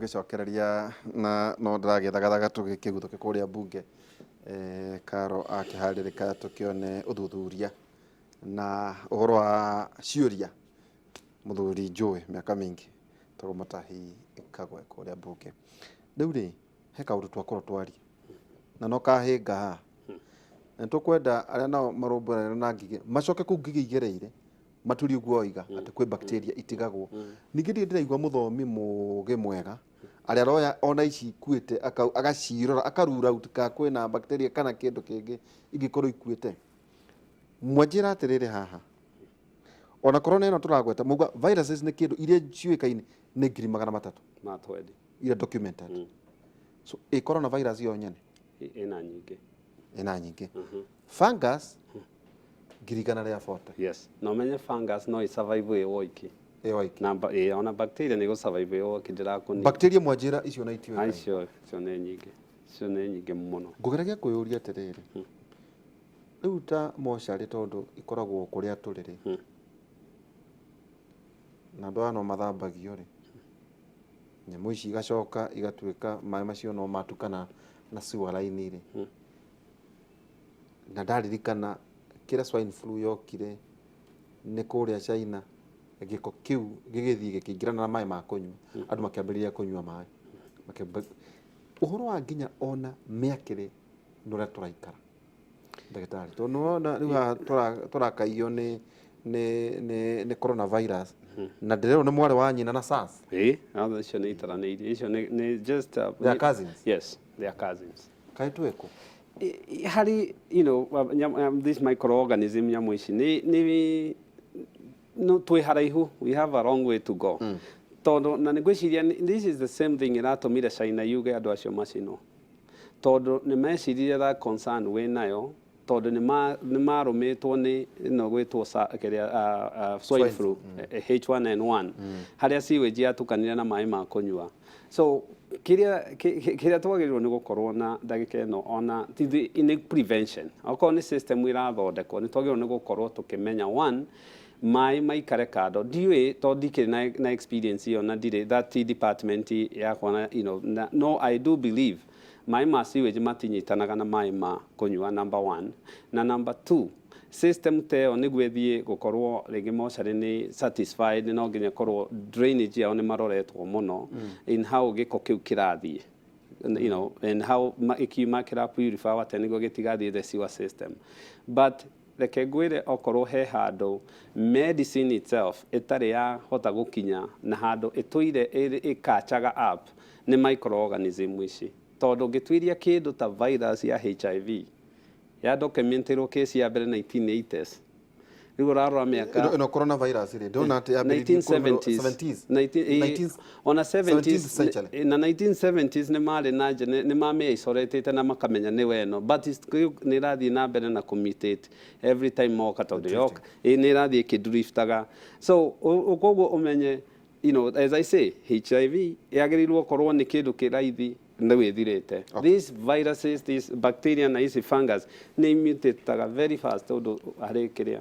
Tũgĩcokereria na no ndĩragĩthagathaga tũgĩkĩguthũke kũrĩa mbunge, Karo akĩharĩrĩka tũkĩone ũthuthuria na ũhoro wa ciũria mũthuri njũĩ mĩaka mĩingĩ tagwo Mutahi Kagwe kũrĩa mbunge. Rĩu rĩ, he kaũndũ twakorwo twaria na no kahĩnga haha, na tũkwenda arĩa nao marũmbũyanagia na ngigĩ macoke kũu ngigĩ igereire maturie ũguo oiga atĩ kwĩ bacteria itigagwo. Ningĩ ndirĩ ndĩraigua mũthomi mũgĩ mwega arĩa aroya ona ici ikuĩte agacirora akarura out kana kwĩna bacteria kana kĩndũ kĩngĩ ingĩkorwo ikuĩte. Mwanjĩra atĩrĩrĩ haha, ona corona ĩno tũragweta mauga viruses nĩ kĩndũ iria ciũĩkaine nĩ 300,000 ma twendi iria documented. So ĩ corona virus yo nyene Ĩna nyingĩ. Ĩna nyingĩ. Fungus 140,000. Yes, na ũmenye fungus no ĩsurvive ĩ woiki. Ĩ waiki. Na ona bacteria nĩ ĩgũsurvive ĩ woiki ndĩrakũni. Bacteria mwanjĩra icio na itiũĩkaine. Icio nĩ nyingĩ, icio nĩ nyingĩ mũno. Ngũgeragia kwĩyũria atĩrĩrĩ, rĩu ta mocarĩ tondũ ikoragwo kũrĩa tũrĩ rĩ, na andũ aya no mathambagio rĩ, nyamũ ici igacoka igatuĩka maĩ macio no matukana na sewer line rĩ, na ndaririkana kĩrĩa swine flu yokire nĩ kũrĩa China, gĩko kĩu gĩgĩthiĩ gĩkĩingĩrana na maĩ ma kũnyua, andũ makĩambĩrĩria kũnyua maĩ. Ũhoro wa nginya ona mĩakĩre na ũrĩa tũraikara, ndagĩtarĩ, tondũ nĩwona rĩu haha tũrakaiywo nĩ coronavirus na ndĩrerwo nĩ mwarĩ wa nyina na SARS. Ĩ icio nĩ itaranĩirie, icio nĩ just They are cousins. Yes, they are cousins. Kaĩ twĩkũ? Harĩ this microorganism, nyamũ ici nĩ no twĩ haraihu, we have a long way to go, tondũ na nĩ ngwĩciria this is the same thing ĩratũmire China yuge andũ acio macinwo, tondũ nĩ meciririe that concern wĩ nayo, tondũ nĩ marũmĩtwo nĩ ĩno gwĩtwo kĩrĩa swine Swine flu, H1N1, harĩa sewage yatukanire na maĩ ma kũnyua. So kĩrĩa twagĩrĩirwo nĩ gũkorwo na ndagĩka ĩno ona ti nĩ prevention. Okorwo nĩ system ĩrathondekwo, nĩ twagĩrĩirwo nĩ gũkorwo tũkĩmenya one, maĩ maikare kando. Ndiũĩ tondũ ndikĩrĩ na experience ĩyo na ndirĩ that department yakwa na, na, no I do believe maĩ ma sewage matinyitanaga na maĩ ma kũnyua, number one. Na number two, system ta ĩyo nĩguo ĩthiĩ gũkorwo rĩngĩ mocarĩ nĩ satisfied, no nginya ĩkorwo drainage yao nĩ maroretwo mũno in how gĩko kĩu kĩrathiĩ and how ĩkiuma kĩra purify atĩa nĩguo gĩtigathiĩ the sewer system. But reke ngwĩre, okorwo he handũ medicine itself ĩtarĩ yahota gũkinya na handũ ĩtũire ĩkachaga up nĩ microorganism ici, tondũ ũngĩtuĩria kĩndũ ta virus ya HIV ya documentirwo case ya mbere 1980s, rĩu ũrarora mĩaka Ĩno coronavirus rĩ, ndĩrona atĩ yambĩrĩirie 1970s. 70s. 19 19th ona 17th 70s century. Na 1970s nĩ marĩ na nĩ mamĩ isolatĩte na makamenya nĩ weno, but nĩ ĩrathiĩ na mbere na kũmutate every time moka, tondũ yoka nĩ ĩrathiĩ ĩkĩdriftaga. So koguo ũmenye, as I say, HIV yagĩrĩirwo gũkorwo nĩ kĩndũ kĩraithi nĩ wĩthirĩte. These viruses, these bacteria na ici fungus nĩ mutataga very fast tondũ harĩ kĩrĩa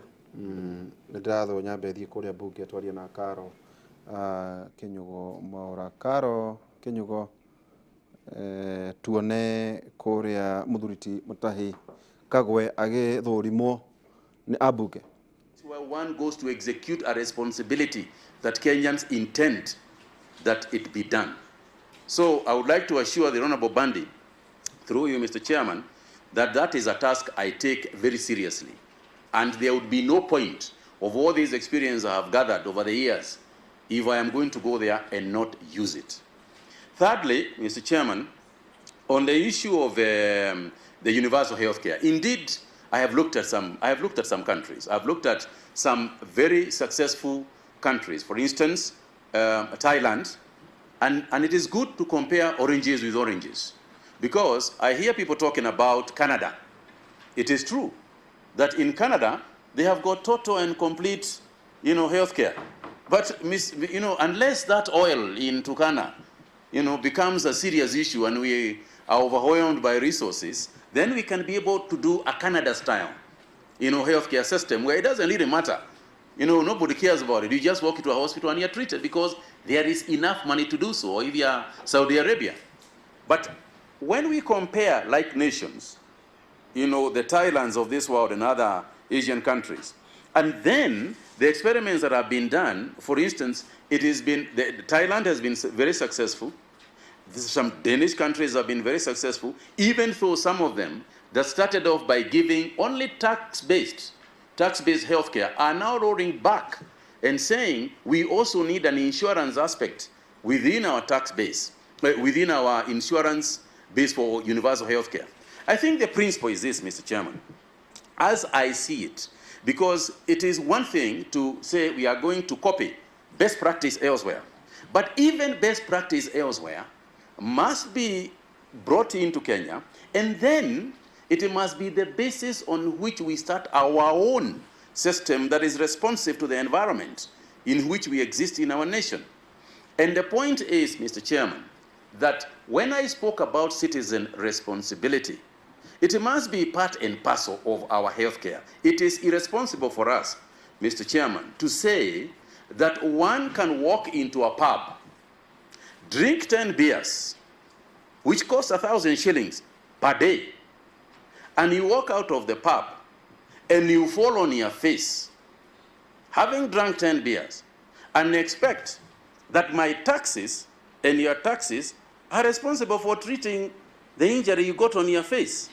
Nĩ ndĩrathwo nyambe thiĩ kũrĩa mbunge twarie na Karo Kĩnyugo Mwaũra. Karo Kĩnyugo, tuone kũrĩa mũthuri ti Mutahi Kagwe agĩthũrimwo nĩ ambunge. Where one goes to execute a responsibility that Kenyans intend that it be done. So I would like to assure the Honorable Bandi, through you, Mr. Chairman, that that is a task I take very seriously. And there would be no point of all this experience I have gathered over the years if I am going to go there and not use it. Thirdly, Mr. Chairman, on the issue of the universal health care, indeed, I have looked at some countries. I've looked at some very successful countries. For instance, Thailand, and it is good to compare oranges with oranges, because I hear people talking about Canada. It is true that in Canada, they have got total and complete health care. But, unless that oil in Turkana becomes a serious issue and we are overwhelmed by resources, then we can be able to do a Canada style healthcare system where it doesn't really matter You know, nobody cares about it. You just walk into a hospital and you're treated because there is enough money to do so, or if you are Saudi Arabia. But when we compare like nations, you know, the Thailands of this world and other Asian countries, and then the experiments that have been done, for instance, it has been, Thailand has been very successful. Some Danish countries have been very successful, even though some of them that started off by giving only tax-based healthcare are now rolling back and saying we also need an insurance aspect within our tax base, within our insurance base for universal healthcare. I think the principle is this, Mr. Chairman, as I see it, because it is one thing to say we are going to copy best practice elsewhere, but even best practice elsewhere must be brought into Kenya, and then it must be the basis on which we start our own system that is responsive to the environment in which we exist in our nation. And the point is, Mr. Chairman, that when I spoke about citizen responsibility, it must be part and parcel of our healthcare. It is irresponsible for us, Mr. Chairman, to say that one can walk into a pub, drink 10 beers, which costs 1,000 shillings per day, and you walk out of the pub and you fall on your face, having drunk 10 beers, and expect that my taxes and your taxes are responsible for treating the injury you got on your face.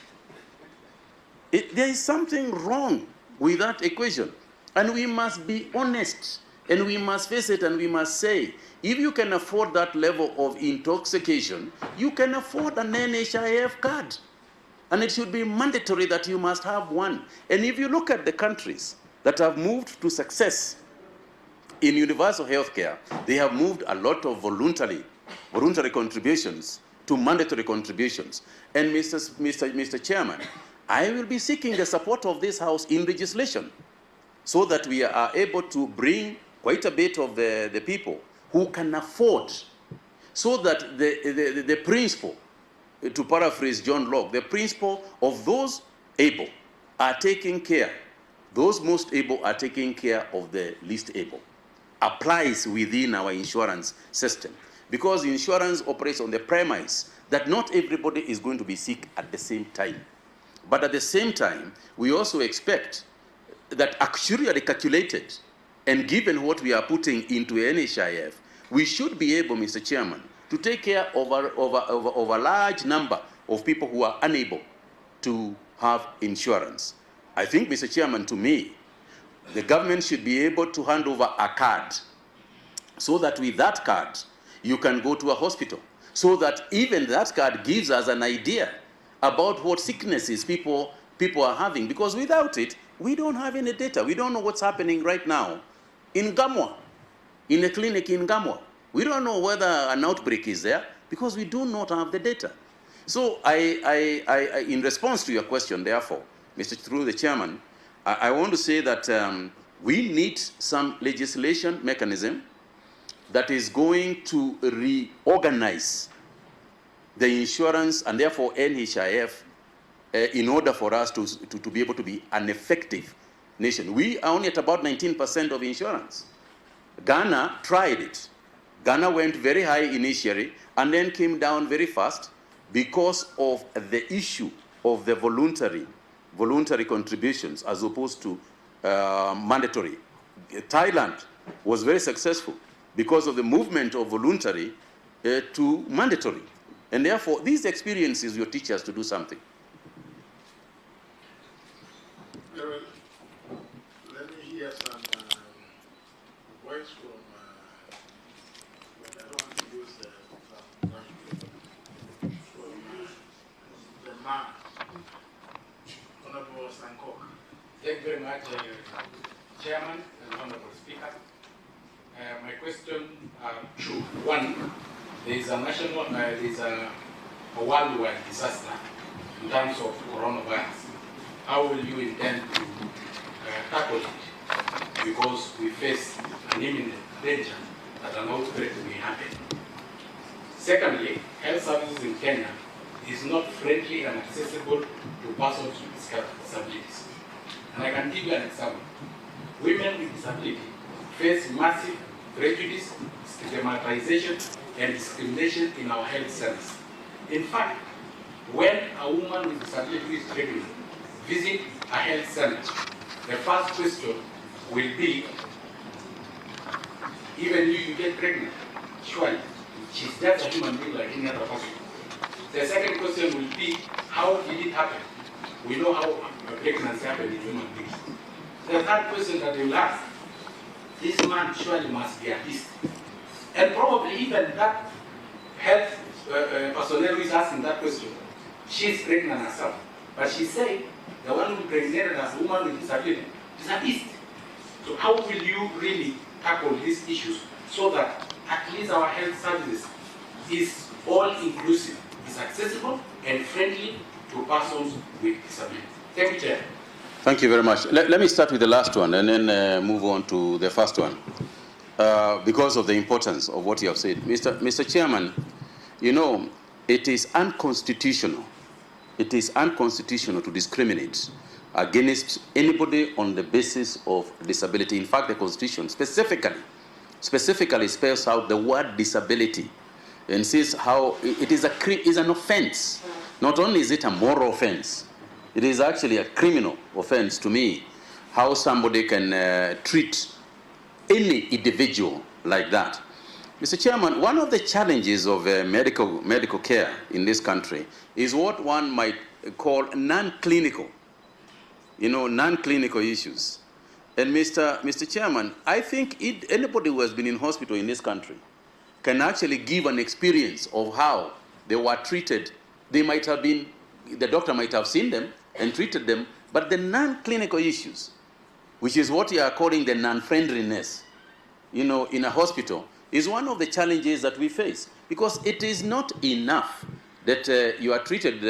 There is something wrong with that equation. And we must be honest, and we must face it, and we must say, if you can afford that level of intoxication, you can afford an NHIF card. And it should be mandatory that you must have one. And if you look at the countries that have moved to success in universal healthcare, they have moved a lot of voluntary contributions to mandatory contributions. And Mr. Chairman, I will be seeking the support of this House in legislation so that we are able to bring quite a bit of the people who can afford, so that the principle, to paraphrase John Locke, the principle of those able are taking care, those most able are taking care of the least able, applies within our insurance system. Because insurance operates on the premise that not everybody is going to be sick at the same time. But at the same time, we also expect that actuarially calculated and given what we are putting into NHIF, we should be able, Mr. Chairman, to take care of a large number of people who are unable to have insurance. I think, Mr. Chairman, to me, the government should be able to hand over a card so that with that card, you can go to a hospital, so that even that card gives us an idea about what sicknesses people are having. Because without it, we don't have any data. We don't know what's happening right now in Gamwa, in a clinic in Gamwa. We don't know whether an outbreak is there because we do not have the data. So I in response to your question, therefore, Mr. Through the Chairman, I want to say that we need some legislation mechanism that is going to reorganize the insurance and therefore NHIF in order for us to be able to be an effective nation. We are only at about 19% of insurance. Ghana tried it. Ghana went very high initially and then came down very fast because of the issue of the voluntary contributions as opposed to mandatory. Thailand was very successful because of the movement of voluntary to mandatory. And therefore, these experiences will teach us to do something. Very well. Let me hear some voice from, but I don't want to use from the man, Honorable Sankok. Thank you very much, Chairman and Honorable Speaker. My question two. One, there is a national, there is a worldwide disaster in terms of coronavirus. How will you intend to tackle it? Because we face an imminent danger that an outbreak may happen. Secondly, health services in Kenya is not friendly and accessible to persons with disabilities. And I can give you an example. Women with disability face massive prejudice, stigmatization, and discrimination in our health service. In fact, when a woman with disability who is pregnant visit a health center, the first question will be, even you get pregnant, surely she's just a human being like any other person. The second question will be, how did it happen? We know how pregnancy happened in human beings. The third question that they will ask, this man surely must be a beast. And probably even that health personnel who is asking that question, she's pregnant herself. But she said, the one who impregnated as a woman with disability is a beast. So how will you really tackle these issues so that at least our health services is all inclusive, is accessible and friendly to persons with disabilities? Thank you, Chair. Thank you very much. Let me start with the last one and then move on to the first one. Because of the importance of what you have said. Mr. Chairman, you know, it is unconstitutional. It is unconstitutional to discriminate against anybody on the basis of disability. In fact, the Constitution specifically spells out the word disability and says how it is is an offense. Not only is it a moral offense, it is actually a criminal offense to me, how somebody can treat any individual like that. Mr. Chairman, one of the challenges of medical care in this country is what one might call non-clinical, you know, non-clinical issues. And Mr. Chairman, I think anybody who has been in hospital in this country can actually give an experience of how they were treated. They might have been, the doctor might have seen them and treated them, but the non-clinical issues, which is what you are calling the non-friendliness, you know, in a hospital, is one of the challenges that we face. Because it is not enough that you are treated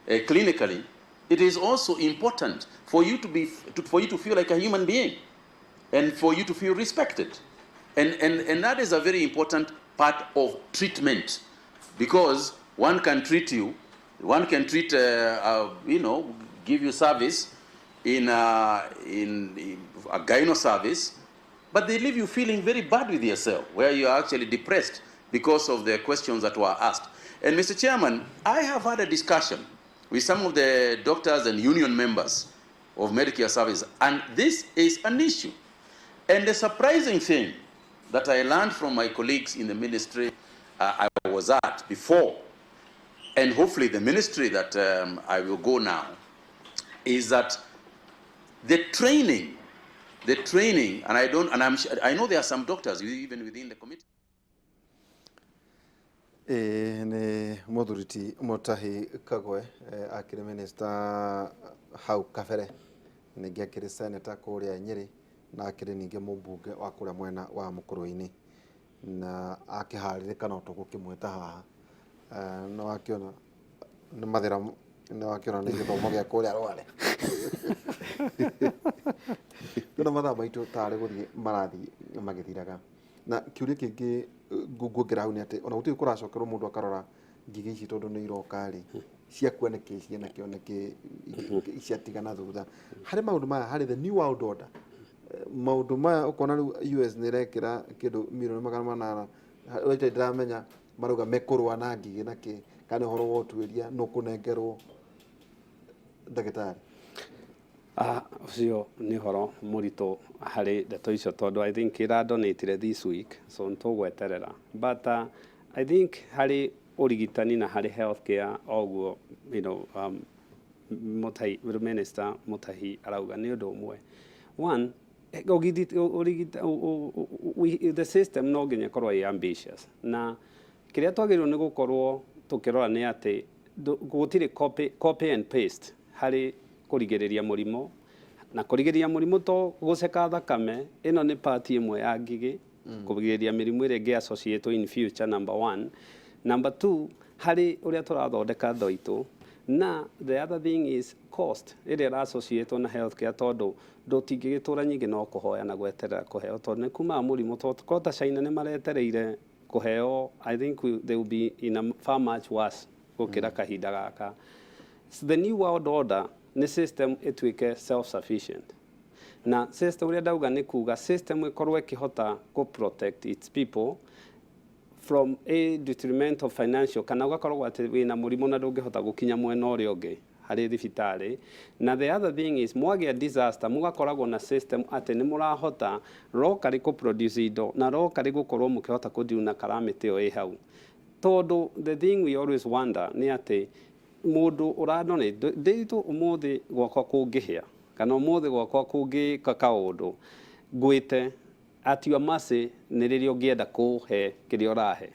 clinically. It is also important for you to be, for you to feel like a human being, and for you to feel respected. And that is a very important part of treatment, because one can treat you, one can treat, you know, give you service in a gyno service, but they leave you feeling very bad with yourself, where you are actually depressed because of the questions that were asked. And Mr. Chairman, I have had a discussion with some of the doctors and union members of Medicare service, and this is an issue. And the surprising thing that I learned from my colleagues in the ministry I was at before, and hopefully the ministry that I will go now, is that the training, and I don't, and I know there are some doctors even within the committee. Nĩ mũthuri ti Mutahi Kagwe, akĩrĩ minister hau kabere, ningĩ akĩrĩ senator kũrĩa Nyĩrĩ, na akĩrĩ ningĩ mũmbunge wa kũrĩa mwena wa Mũkũrwe-inĩ, na akĩharĩrĩka no tũgũkĩmwĩta haha. No akĩona nĩ mathĩra, nĩ wakĩona nĩ gĩthomo gĩa kũrĩa Rware. Ndĩrona mathaa maitũ tarĩ gũthiĩ marathiĩ magĩthiraga. Na kĩũria kĩngĩ nguongerera hau nĩ atĩ ona gũtirĩ kũracokerwo mũndũ akarora ngigĩ ici tondũ nĩ iroka rĩ, ciakua nĩkĩ, ciana kĩo nĩkĩ, ciatigana thutha. Harĩ maũndũ maya, harĩ the new world order, maũndũ maya ũkona rĩu US nĩ ĩrekĩra kĩndũ mirioni 800, itarĩ ndĩramenya marauga mekũrũa na ngigĩ na kĩ, kana ũhoro wa ũtuĩria nĩ ũkũnengerwo ndagĩtarĩ. Ũcio nĩ ũhoro mũritũ harĩ ndeto icio tondũ I think ĩradonatire this week, so nĩtũgweterera. But I think harĩ ũrigitani na harĩ healthcare oguo, you know, Mutahi, Minister Mutahi arauga nĩ ũndũ ũmwe. One, the system no nginya ĩkorwo ĩ ambitious, na kĩrĩa twagĩrĩirwo nĩ gũkorwo tũkĩrora nĩ atĩ gũtirĩ copy and paste harĩ kũrigĩrĩria mũrimũ, na kũrigĩrĩria mũrimũ to gũceka thakame, ĩno nĩ part ĩmwe ya ngigĩ, kũrigĩrĩria mĩrimũ ĩrĩa ĩngĩ associate in future, number one. Number two, harĩ ũrĩa tũrathondeka andũ aitũ, na the other thing is cost ĩrĩa ĩra associate na healthcare, tondũ ndũtingĩgĩtũra nyingĩ no kũhoya na gweterera kũheo, tondũ nĩ kumaga mũrimũ, tondũ korwo ta China nĩ maretereire kũheo, I think they will be in a far much worse gũkĩra kahinda gaka. So the new world order nĩ system ĩtuĩke self sufficient. Na system ũrĩa ndauga nĩ kuga system ĩkorwo ĩkĩhota kũ protect its people from a detrimental financial, kana ũgakorwo atĩ wĩna mũrimũ na ndũngĩhota gũkinya mwena ũrĩa ũngĩ harĩ thibitarĩ. Na the other thing is, mwagĩa disaster, mũgakoragwo na system atĩ nĩ mũrahota locally kũ produce indo na locally gũkorwo mũkĩhota kũ deal na calamity ĩyo ĩ hau. Tondũ the thing we always wonder nĩ atĩ mũndũ ũradonate ndĩitũ, ũmũthĩ gwakwa kũngĩhĩa kana ũmũthĩ gwakwa kũngĩka kaũndũ, ngwĩte at your mercy, nĩ rĩrĩa ũngĩenda kũhe kĩrĩa ũrahe.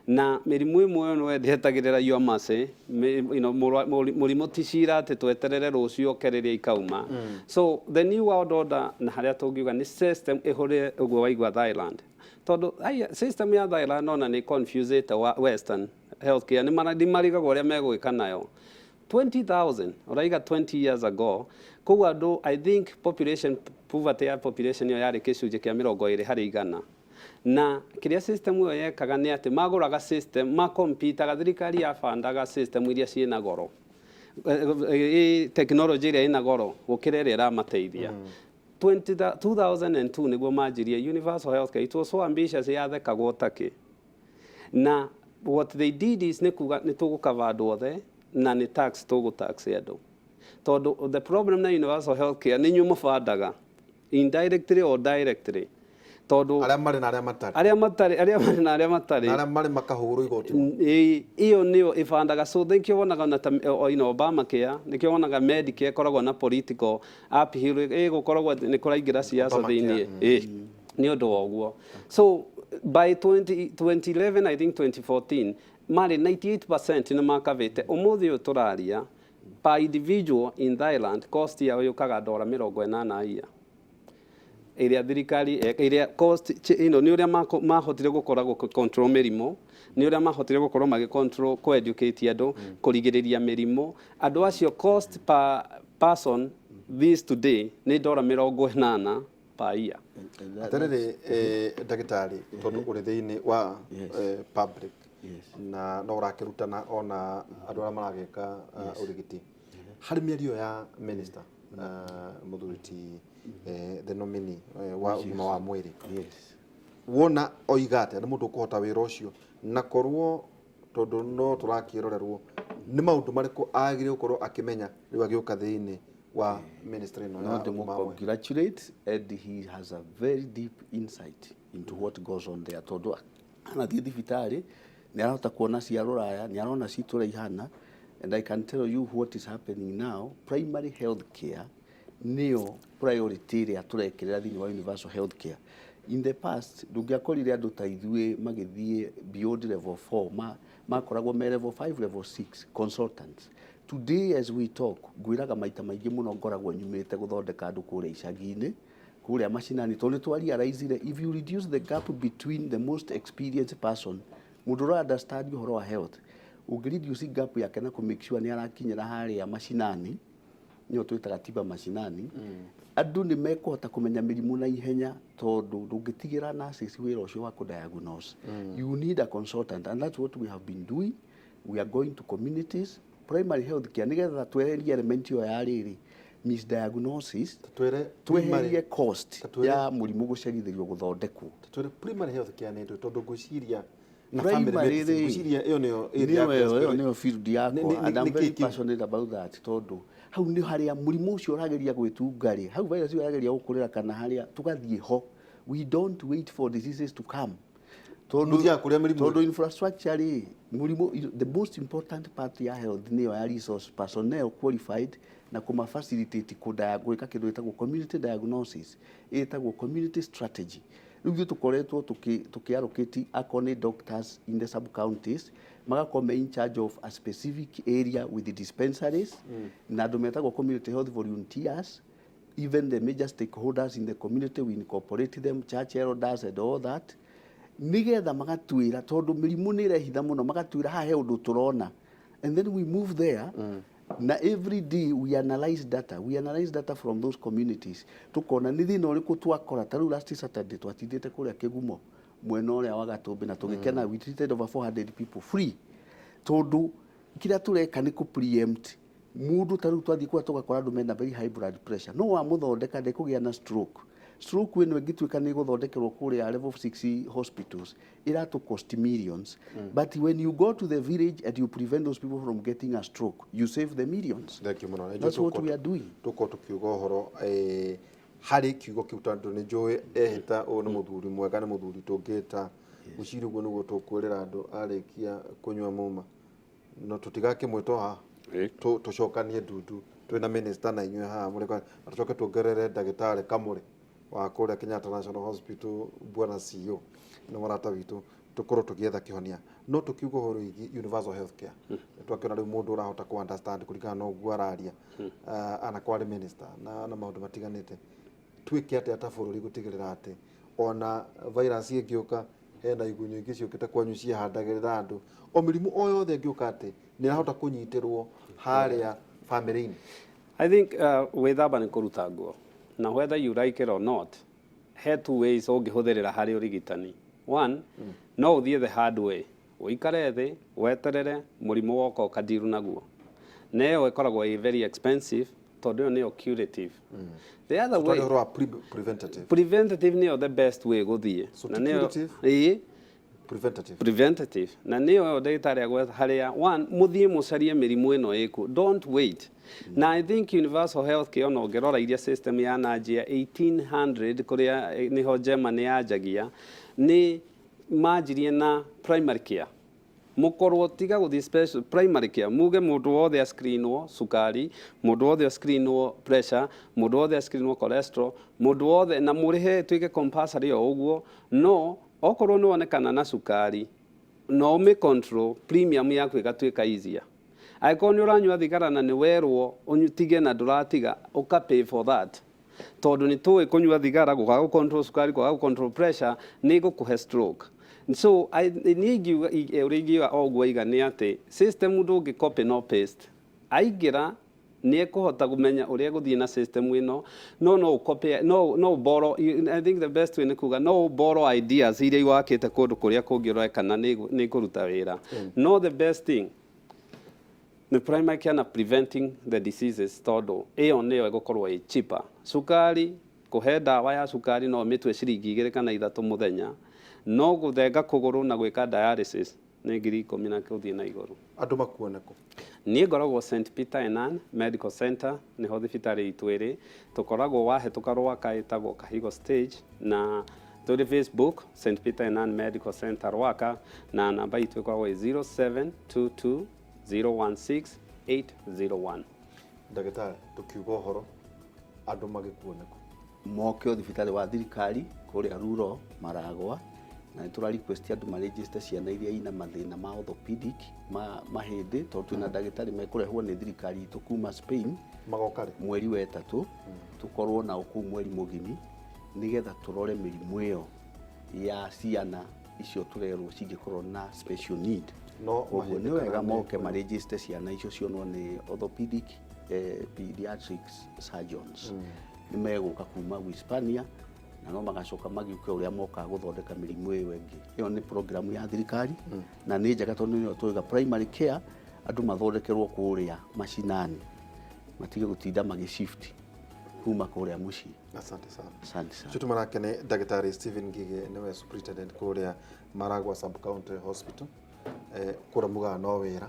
Na mĩrimũ ĩmwe ĩno ndĩetagĩrĩra your mercy. Mũrimũ ti cira atĩ tweterere rũciũ oke rĩrĩa ikauma. So the new world order, na harĩa tũngiuga nĩ system ĩhũrĩre ũguo waigua Thailand, tondũ aya, system ya Thailand ona nĩ confusĩte western healthcare, nĩ marigagwo ũrĩa megwĩka nayo. 20,000 ũraiga 20 years ago, koguo andũ, I think population poverty ya population ĩyo yarĩ gĩcunjĩ kĩa 20%. Na kĩrĩa system ĩyo yekaga nĩ atĩ magũraga system, makompitaga, thirikari yabandaga system iria ciĩna goro, technology ĩrĩa ĩna goro gũkĩra ĩrĩa ĩramateithia. 2002 nĩguo manjirie universal healthcare. It was so ambitious, yathekagwo takĩ. Na what they did is nĩ kuga nĩ tũgũkava andũ othe na nĩ tax, tũgũ tax andũ, tondũ the problem na universal healthcare nĩ inyuĩ mũbandaga indirectly or directly, tondũ arĩa marĩ na arĩa matarĩ. Arĩa matarĩ, arĩa marĩ na arĩa matarĩ. Na arĩa marĩ makahũrwo igoti. Ĩyo nĩyo ĩbandaga. So nĩkĩo wonaga na ta Obamacare, nĩkĩo wonaga Medicare ĩkoragwo na political uphill, ĩgũkoragwo atĩ nĩ kũraingĩra siasa Obamacare, thĩiniĩ. Ĩ nĩ ũndũ wa ũguo. So by 20, 2011, I think 2014, marĩ 98% nĩ makavĩte. Ũmũthĩ ũyũ tũraria, per individual in Thailand, cost yao yũkaga ndora 80 ia ĩrĩa thirikari ĩrĩa cost nĩ ũrĩa mahotire gũkorwo gũ control mĩrimũ, nĩ ũrĩa mahotire gũkorwo magĩ control, kũ educate andũ, kũrigĩrĩria mĩrimũ andũ acio. Cost per person this today nĩ ndora 80 per year. Atĩrĩrĩ, ndagĩtarĩ, tondũ ũrĩ thĩinĩ wa public na no ũrakĩrutana ona andũ arĩa maragĩka ũrigiti, harĩ mĩario ya minister, mũthuri ti the nominee wa ũgima wa mwĩrĩ, wona oiga atĩa? Nĩ mũndũ ũkũhota wĩra ũcio? Na korwo tondũ no tũrakĩrorerwo, nĩ maũndũ marĩkũ agĩrĩire gũkorwo akĩmenya rĩu agĩũka thĩinĩ wa ministry ĩno no ya ũgima wa mwĩrĩ? Congratulate, and he has a very deep insight into what goes on there, tondũ anathiĩ thibitarĩ nĩ arahota kuona cia rũraya, nĩ arona citũra ihana. And I can tell you what is happening now: primary health care nĩyo priority ĩrĩa tũrekĩrĩra thĩinĩ wa universal health care. In the past, ndũngĩakorire andũ ta ithuĩ magĩthiĩ beyond level 4, makoragwo me level 5, level 6 consultants. Today as we talk, ngwĩraga maita maingĩ mũno ngoragwo nyumĩte gũthondeka andũ kũrĩa icagi-inĩ, kũrĩa macinani, tondũ nĩ twarealizire if you reduce the gap between the most experienced person, mũndũ ũra understand ũhoro wa health, ũngĩ reduce gap yake na kũ make sure nĩ arakinyĩra harĩa macinani, nĩyo twĩtaga tiba macinani, andũ nĩ mekũhota kũmenya mĩrimũ na ihenya, tondũ ndũngĩtigĩra nurses wĩra ũcio wa kũ-diagnose. You need a consultant, and that's what we have been doing. We are going to communities, primary health care, nĩgetha tweherie element ĩyo ya rĩrĩ misdiagnosis, Twĩre tweherie cost Twĩre- ya mũrimũ gũcerithĩrio gũthondekwo. Twĩre primary health care nĩ ndũ, tondũ ngwĩciria na family Primary medicine, rĩ, ngwĩciria ĩyo nĩyo area nĩyo yaku ya ĩyo spirit. Nĩyo field yakwa, and I'm nĩ very kĩ kĩu? passionate about that, tondũ hau nĩ harĩa mũrimũ ũcio ũrageria gwĩtunga rĩ, hau virus ĩyo ĩrageria gũkũrĩra, kana harĩa tũgathiĩ ho. We don't wait for diseases to come. Mũthiaga kũrĩa mĩrimũ Tondũ infrastructure rĩ, mũrimũ, the most important part ya health nĩyo ya resource personnel qualified na kũma facilitate kũdaya gwĩka kĩndũ gĩtagwo community diagnosis, ĩtagwo community strategy. Rĩu ithuĩ tũkoretwo tũkĩ allocate akorwo nĩ doctors in the sub counties, magakorwo me in charge of a specific area with the dispensaries, na andũ metagwo community health volunteers. Even the major stakeholders in the community, we incorporate them, church elders and all that, nigetha magatwĩra, tondũ mĩrimũ nĩ ĩrehitha mũno, magatwĩra haha he ũndũ tũrona, and then we move there. Na every day we analyze data, we analyze data from those communities, tukona nĩ thĩna ũrĩkũ twakora. Ta rĩu last Saturday twatindĩte kũrĩa Kĩgumo, mwena ũrĩa wa Gatũmbĩ, na tũgĩkena, we treated over 400 people free, tondũ kĩrĩa tũreka nĩ kũ preempt Mundu ta riu twathiĩ kũrĩa tũgakora andũ mena very high blood pressure, no wamũthondeka ndekũgĩa na stroke. Stroke ĩno ĩngĩtuĩka nĩ ĩgũthondekerwo kũrĩa level 6 hospitals, ĩratũ cost millions, but when you go to the village and you prevent those people from getting a stroke, you save the millions. Thank you mũno. That's what we are doing. Tũkorwo tũkiuga ũhoro harĩ kiugo kĩu, tondũ nĩ njũĩ ehĩta ũyũ nĩ mũthuri mwega, nĩ mũthuri tũngĩta gwĩciria ũguo nĩguo tũkwĩrĩra andũ arĩkia kũnyua muma, no tũtigakĩmwĩtwo haha. Tũcokanie ndundu twĩna minister na inyuĩ haha mũrĩ na tũcoke tuongerere ndagĩtarĩ Kamũrĩ wa kũrĩa Kenyatta National Hospital, bwana CEO, nĩ mũrata witũ, tũkorwo tũgĩetha kĩhonia. No tũkiuga ũhoro wĩgiĩ universal health care, twakĩona rĩu mũndũ ũrahota kũ understand kũringana na ũguo araria, anakorwo arĩ minister na maũndũ matiganĩte. Twĩke atĩa ta bũrũri gũtigĩrĩra atĩ ona virus ĩngĩũka, hena igunyũ ingĩ ciũkĩte kwanyu ciĩhandagĩrĩra andũ, o mĩrimũ o yothe ĩngĩũka, atĩ nĩ ĩrahota kũnyitĩrwo harĩa bamĩrĩ-inĩ? I think wĩthamba nĩ kũruta nguo, na whether you like it or not, he two ways ũngĩhũthĩrĩra harĩ ũrigitani. One, no ũthiĩ the hard way, ũikare thĩ weterere mũrimũ woka ũkadiru naguo, na ĩyo ĩkoragwo ĩ very expensive tondũ ĩyo nĩyo curative. The other way, twarĩ ũhoro wa preventative. Preventative nĩyo the best way gũthiĩ. So Na ti nĩyo curative? Ĩĩ. Preventative. Preventative, na nĩyo ndagĩtarĩ agweta harĩa one, mũthiĩ mũcarie mĩrimũ ĩno ĩkuo, don't wait. Na I think universal health care, ona ũngĩrora iria system yananjia 1800 kũrĩa nĩho Germany yanjagia, nĩ manjirie na primary care, mukorwo tiga guthii special primary care, muge mundu wothe ascreenwo cukari, mundu wothe ascreenwo pressure, mundu wothe ascreenwo cholesterol, mundu wothe, na murihe tuike compulsory o uguo. No okorwo nĩ wonekana na cukari, no ũmĩ control, premium yaku ĩgatuĩka easier. Angĩkorwo nĩ ũranyua thigara na nĩ werwo ũtige na ndũratiga, ũka pay for that, tondũ nĩ tũĩ kũnyua thigara, gũkaga gũ control cukari, kwaga gũ control pressure, nĩ gũkũhe stroke. So niĩ ingiuga ũrĩa ingiuga o ũguo aiga nĩ atĩ system ndũngĩ copy no paste. Aingĩra nĩ ekũhota kũmenya ũrĩa egũthiĩ na system ĩno, no ũcopy, no borrow. I think the best way nĩ kuga no borrow ideas iria iwakĩte kũndũ kũrĩa kũngĩ ũrore kana nĩ ĩkũruta wĩra. No the best thing nĩ primary care na preventing the diseases, tondũ ĩyo nĩyo ĩgũkorwo ĩ cheaper. Cukari, kũhe ndawa ya cukari no mĩtue ciringi 2 kana 3 mũthenya, no gũthenga kũgũrũ na gwĩka dialysis nĩ 10,000 na gũthiĩ na igũrũ. Andũ makuone kũ? Niĩ ngoragwo St Peter and Ann Medical Center, nĩho thibitarĩ itũ ĩrĩ. Tũkoragwo wahĩtũka Rwaka, ĩtagwo Kahigo Stage, na tũrĩ Facebook, St Peter and Ann Medical Center Rwaka, na namba itũ ĩkoragwo ĩ 0722 016 801. Ndagĩtarĩ, tũkiuga ũhoro andũ magĩkuone kũ? Moke o thibitarĩ wa thirikari kũrĩa Ruro Maragwa, na nĩ tũra request andũ maregister ciana iria ina mathĩna ma orthopedic, ma mahĩndĩ, tondũ twĩna ndagĩtarĩ mekũrehwo nĩ thirikari itũ kuma Spain. Magoka rĩ? Mweri wa ĩtatũ tũkorwo nao kũu mweri mũgimi, nĩgetha tũrore mĩrimũ ĩyo ya ciana icio tũrerwo cingĩkorwo na special need. No Koguo mahĩndĩ nĩ wega kana nĩ moke maregister ciana icio cionwo nĩ orthopedic pediatrics surgeons. Nĩ megũka kuma Hispania na no magacoka magiũke ũrĩa mokaga gũthondeka mĩrimũ ĩyo ĩngĩ. Ĩyo nĩ program ya thirikari na nĩ njega, tondũ nĩyo tũiga primary care, andũ mathondekerwo kũrĩa macinani, matige gũtinda magĩshift kuma kũrĩa mũciĩ. Asante sana. Asante sana. Ũcio tumanake nĩ ndagĩtarĩ Stephen Ngige, nĩwe superintendent kũrĩa Maragua Sub County Hospital. Kũrĩa mugaga no wĩra,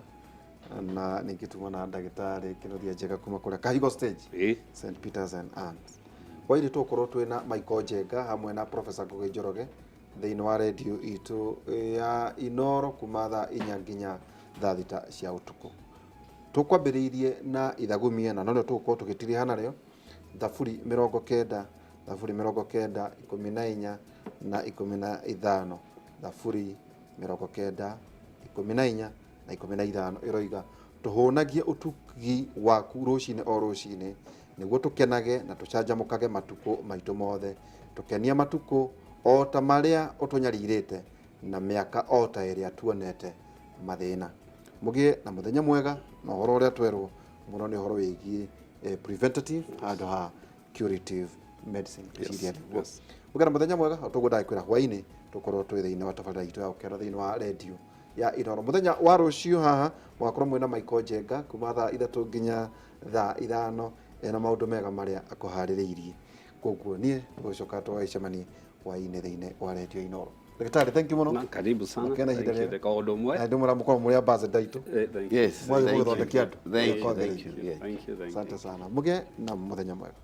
na ningĩ tuma na ndagĩtarĩ Kĩnuthia Njega kuma kũrĩa Kahigo Stage, St Peters and Anns. Hwainĩ tũgũkorwo twĩna Michael Njenga hamwe na Professor Ngugi Njoroge thĩinĩ wa redio itũ ya Inoro kuma thaa 4 nginya thaa 6 cia ũtukũ. Tũkwambĩrĩirie na ithagumia na norĩo tũgũkorwo tũgĩtiriha narĩo, Thaburi 90, Thaburi 90 14 na 15. Thaburi 90 14 na 15 ĩroiga, tũhũnagie ũtugi waku rũcinĩ o rũcinĩ, nĩguo tũkenage na tũcanjamũkage matukũ maitũ mothe. Tũkenie matukũ o ta marĩa ũtũnyarirĩte, na mĩaka o ta ĩrĩa tuonete mathĩna. Mũgĩe na mũthenya mwega, na ũhoro ũrĩa twerwo mũno nĩ ũhoro wĩgiĩ preventative handũ ha curative medicine. Ngwĩciria nĩguo. Mũgĩe na mũthenya mwega. O toguo ndagĩkwĩra, hwainĩ tũkorwo twĩ thĩinĩ wa tabarĩra itũ ya ũkero thĩinĩ wa redio. Ya Inoro. Mũthenya wa rũciũ haha mũgakorwo mwĩna Michael Njenga kuma thaa 3 nginya thaa 5, ena maũndũ mega marĩa akũharĩrĩirie. Koguo niĩ tũgũcoka tũgagĩcemanie hwaĩ-inĩ thĩinĩ wa Radio Inoro. Ndagĩtarĩ, thank you mũno. Na karibu sana. Makena ihinda Thank you. rĩega. Reka ũndũ ũmwe. Na ndĩmwĩra mũkorwo mũrĩ ambassador aitũ. Thank you. Yes. Mwathiĩ Thank you. mũgĩthondekia andũ. Thank you. Kwagĩrĩire. Thank you. Yeah. Thank you, thank you. Asante sana, mũgĩe na mũthenya mwega.